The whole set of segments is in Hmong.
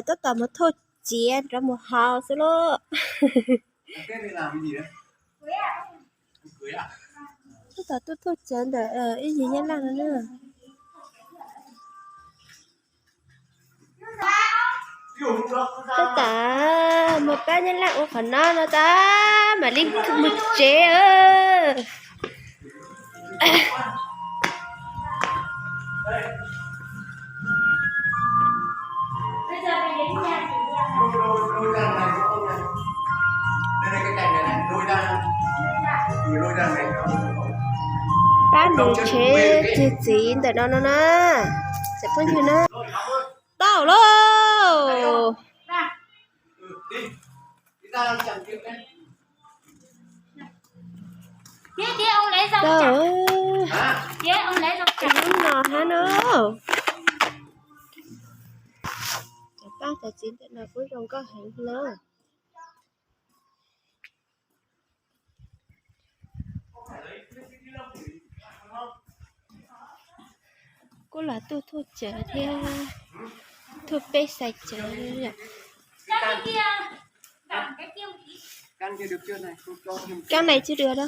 tab tom mus thauj txiav rov mus haus xwb lauj. Tab tom tuaj thauj txiav ntawm ib yig Nyab Laj no na. Tab tom mus pab Nyab Laj ua qhov no no tab mam li mus tsev. Pab nws tsev cig txiv ntawm no no na, cov phooj ywg na. Tau lauj. Tau, hnub no hab no. Cov pab cov txiv ntawm no kuj zoo nkauj heev na. Kuj los tuaj thauj txiav thiab, thauj peb xais txiav. Kab nais tsis dua da.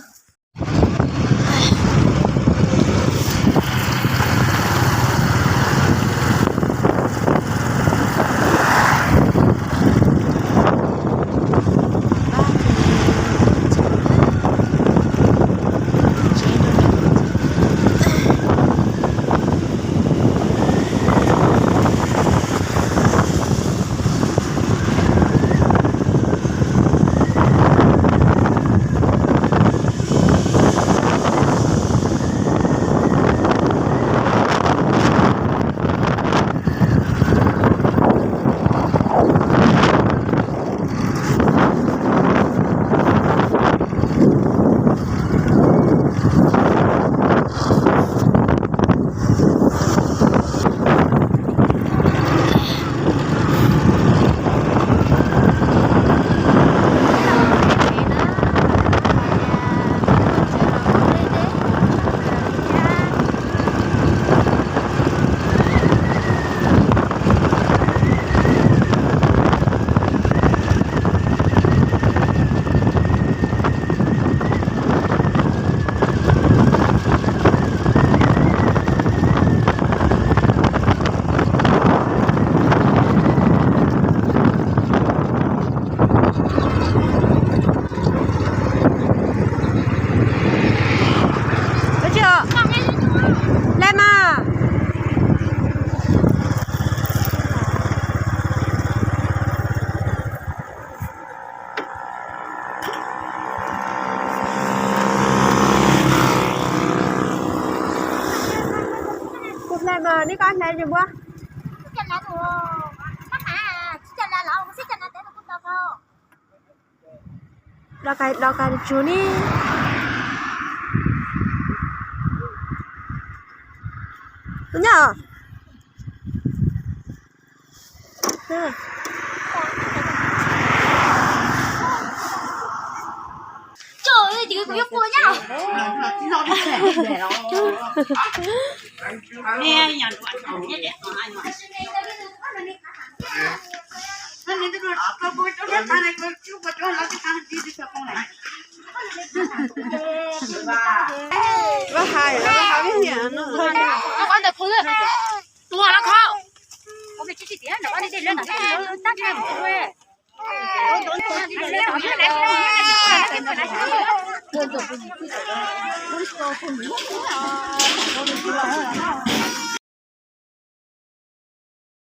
Kuv hlais mas nej koj hlais yus npua. Los kais tsuag ni. Tus nyob.